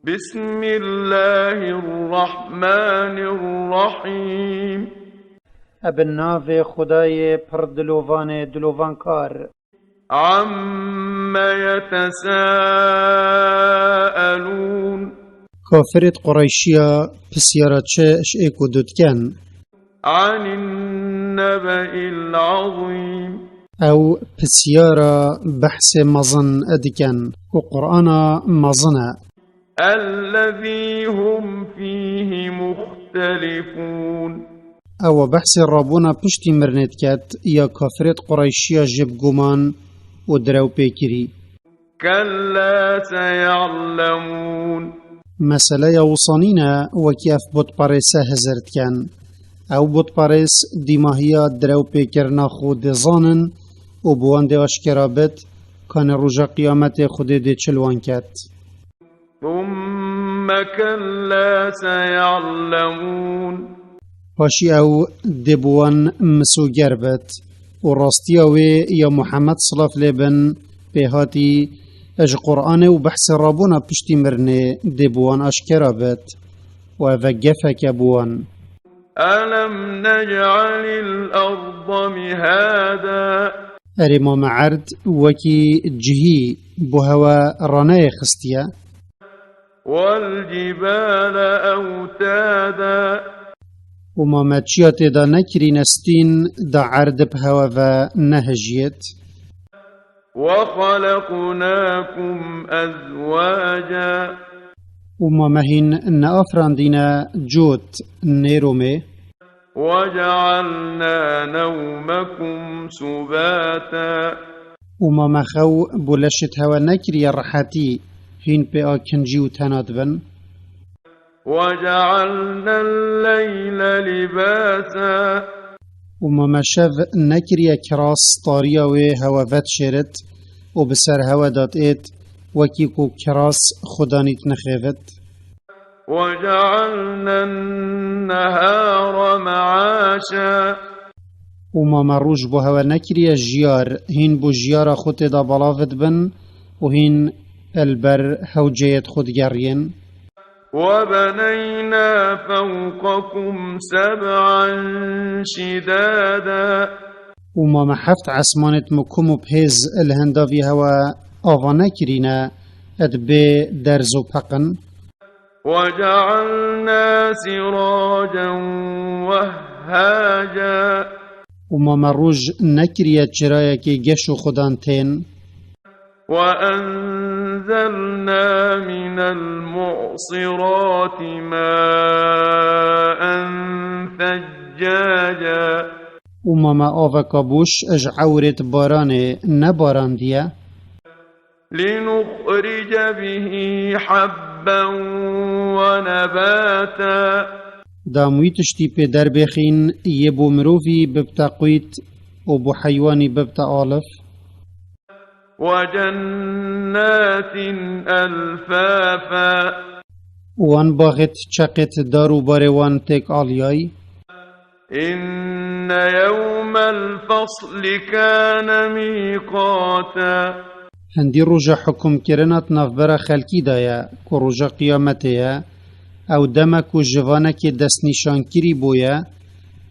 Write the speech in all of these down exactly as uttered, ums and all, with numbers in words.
بسم الله الرحمن الرحيم. Bi navê Xwedayê pir dilovanê dilovankar. عم يتساءلون. Kafirêt Qureyşiya pisyara çi ji ê ku du dikin? عن النبأ العظيم. Ew pisyara behsê mezin dikin ku Qur'ana mezin e. الذي هم فيه مختلفون. Ew behsê rabûna piştî mirinê diket ya kafirêt Qureyşiya jê bi guman û direw pê kirî. كلا سيعلمون. Meseleya wisa nîne wekî ev butperêse hizir dikin. Ew butperês dîmahiya direwpêkirina xwe dizanin û bi wan dê aşkera bit, kanê roja qiyametê Xwedê dê çi li wan ket. ثم كلا سيعلمون. Paşî ew dê bi wan misoger bit û rastiya wê ya Muhammed silav lê bin pê hatî ji Qur'anê û behsê rabûna piştî mirinê dê bi wan aşkera bit û ev e gefeke bi wan. ألم نجعل الأرض مهادا. Erê ma me erd wekî cihî bo hewe raneyê xistiye. والجبال أوتادا. Û ma me çiya tê de nekirîne stîn da erd bi hewe ve nehijiyêt. وخلقناكم أزواجا. Û ma me hîn neafirandîne cot nêromê. وجعلنا نومكم سباتا. Û ma me xew bo leşêt hewe nekiriye rehetî, hîn pê a kincî û tena dibin. وجعلنا الليل لباسا. Û ma me şev nekiriye kiras, tariya wê hewe vedişêrit û bi ser hewe de diêt, wekî ku kiras xwedanît nixêvit. وجعلنا النهار معاشا. Û ma me roj bo hewe nekiriye jiyar, hîn bo jiyara xwe tê de belav dibin û hîn li ber hewceyêt xwe digeriyên. وبنينا فوقكم سبعا شدادا. Û ma me heft esmanêt mikum û bihêz li hindavî hewe ava nekirîne, di bê derz û peqin. وجعلنا سراجا وهاجا. Û ma me roj nekiriye çirayekê geş û xudan tên. وأنزلنا من المعصرات ماء ثجاجا. Û ma me aveka boş ji ewrêt baranê nebarandiye. لنخرج به حبا ونباتا. Da em wî tiştî pê derbêxîn, yê bo mirovî bibte qwît û bo heywanî bibte alif. وجنات ألفافا. Û wan baxêt çeqêt dar û barê wan têk aliyay. إن يوم الفصل كان ميقاتا. Hindî roja hukmkirina di navbera xelkî de ye, ku roja qiyametê ye, ew dema ku jivanekê destnîşankirî bûye,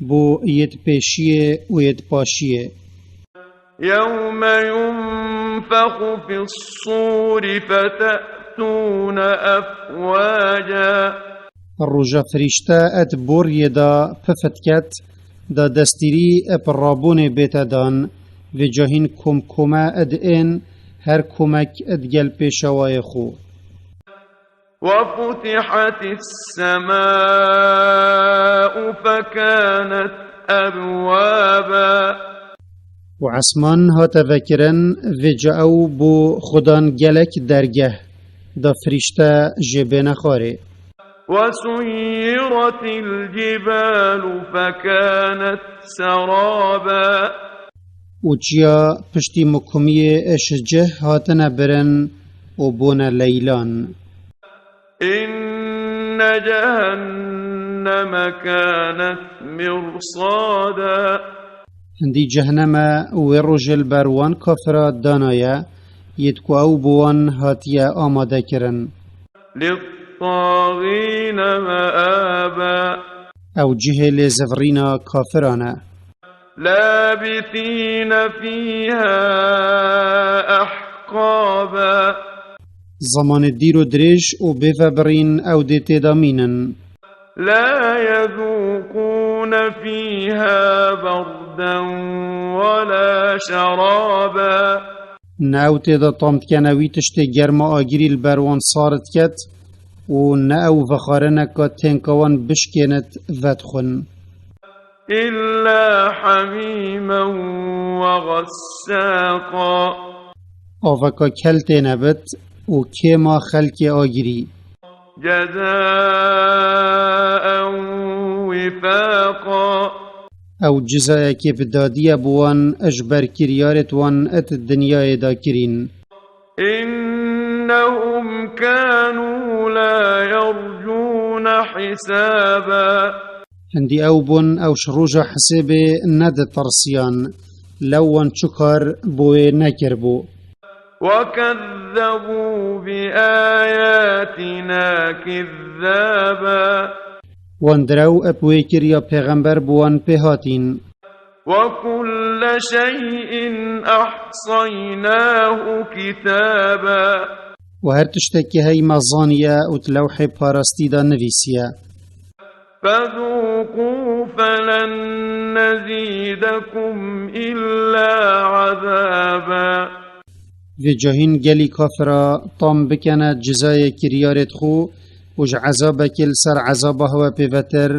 bo yê di pêşiyê û yê di paşiyê. يوم ينفخ في الصور فتأتون أفواجا. Roja firîşte di boriyê de pif diket, da destîrî bi rabûnê bête dan, vêca hîn komkome diên, her komek digel pêşawayê xwe. وفتحت السماء فكانت أبوابا. Û esman hate vekirin, vêca ew bo xudan gelek dergeh, da firîşte jê bêne xwarê. وسيرت الجبال فكانت سرابا. Û çiya piştî mikumiyê ji cih hatine birin û bûne leylan. إن جهنم كانت مرصادا. Hindî cehneme wê rojê li ber wan kafira dana ye, yê ku ew bi wan hatiye amadekirin. للطاغين للطاغين مآبا. Ew cihê lêzivirîna kafiran e. لابثين فيها أحقابا. Zemanê dîr û dirêj û bêvebirîn ew dê tê de mînin. لا يذوقون فيها بردا ولا شرابا. Ne ew tê de tam dikene wî tiştê germa agirî li ber wan sar diket û ne ew vexwarineka tênka wan bişkênit vedixwin. إلا حميما وغساقا. Aveka kel tê nebit û kêma xelkê agirî. جزاء وفاقا. Ew cizayekê bi dadî ye bo wan ji ber kiryarêt wan di dinyayê de kirîn. إنهم كانوا لا يرجون حسابا. Hindî ew bûn, ew ji roja hisêbê neditirsiyan, lew wan çi kar bo wê nekiribû. وكذبوا بآياتنا كذابا. Wan direw bi wê kir ya pêxember bi wan pê hatîn. وكل شيء أحصيناه كتابا. Û her tiştekî hey me zaniye û di lewhê parastî de nivîsiye. فذوقوا فلن نزيدكم إلا عذابا. Vêca hîn gelî kafira tam bikene cizayê kiryarêt xwe û ji ezabekê li ser ezaba hewe pêvetir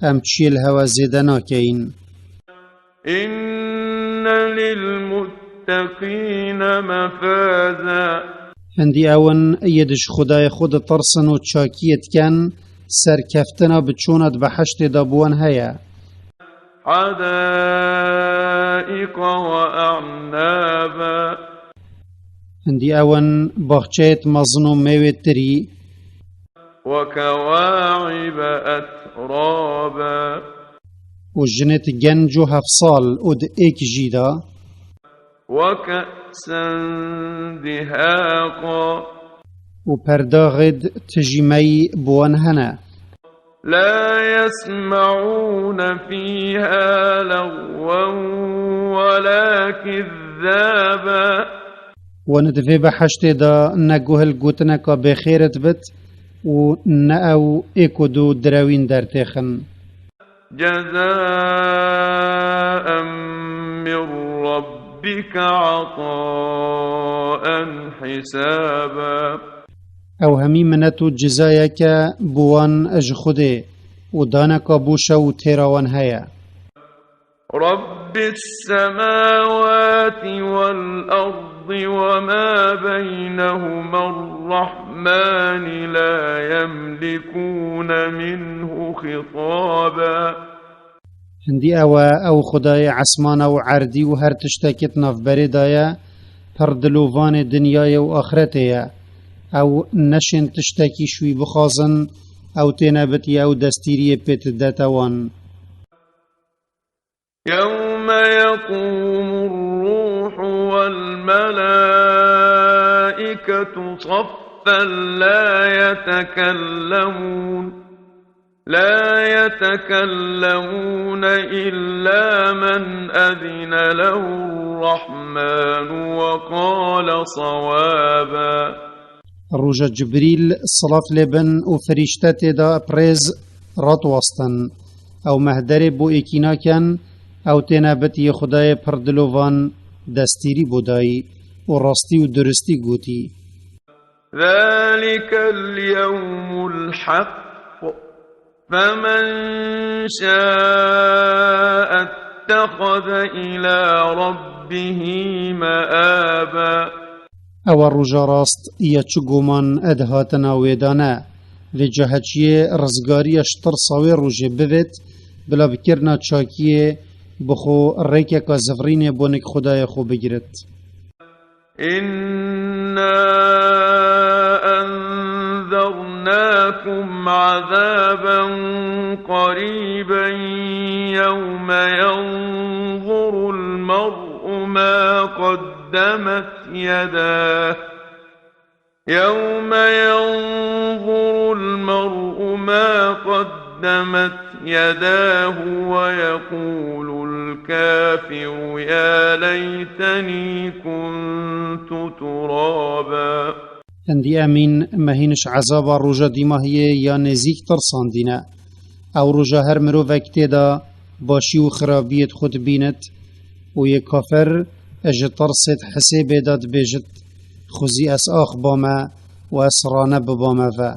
em çiyê li hewe zêde nakeyin. إن للمتقين مفازا. Hindî ew in yê di ji Xwedayê xwe ditirsin û çakiyê dikin, serkeftina bi çona di behiştê de bi wan heye. حدائق وأعنابا. Hindî ew in baxçeyêt mezin û mêwê tirî. وكواعب أترابا. Û jinêt genc û hevsal û di êk jî de. وكأسا دهاقا. Û perdaxêd tijî mey bi wan hene. لا يسمعون فيها لغوا ولا كذابا. Wan di vê behiştê de ne guh li gotineka bêxêr dibit û ne ew êk û du direwîn dertêxin. جزاء من ربك عطاء حسابا. Ew hemî minet û cizayeke bo wan ji Xwedê û daneka bo şew û têra wan heye. رب السماوات والأرض وما بينهما الرحمن لا يملكون منه خطابا. Hindî ew e, ew Xwedayê esmana û erdî û her tiştekî di navberê de ye, pir dilovanê dinyayê û axretê ye. Ew neşên tiştekî ji wî bixwazin, ew têne bitî ew destîriyê pê didete wan. يوم يقوم الروح والملائكة صفا لا يتكلمون، لا يتكلمون إلا من أذن له الرحمن وقال صوابا. Roja Cibrîl, silav lê bin, û ferîşte tê de bi rêz radiwestin. Ew mehderê bo êkî nakin, ew têne bitî yê Xwedayê pir dilovan destîrî bo dayî û rastî û duristî gotî. ذلك اليوم الحق فمن شاء اتخذ إلى ربه مآبا. Ew e roja rast ya çi guman di hatina wê de ne. Vêca heçiyê rizgariya ji tirsa wê rojê bivêt, bila bi kirina çakiyê bi xwe rêkeka zivirînê bo nik Xwedayê xwe bigirit. إنا أنذرناكم عذابا قريبا يوم ينظر المرء ما قدمت يداه، يوم ينظر قدمت يداه ويقول الكافر يا ليتني كنت ترابا. Hindî emîn me hîn ji ezaba roja dîmahiyê ya nêzîk tirsandîne. Ew roja her mirovek tê de başî û xirabiyê xwe dibînit û yê kafir ji tirsê di hisêbê de dibêjit, xwezî ez ax bame û ez rane bibame ve.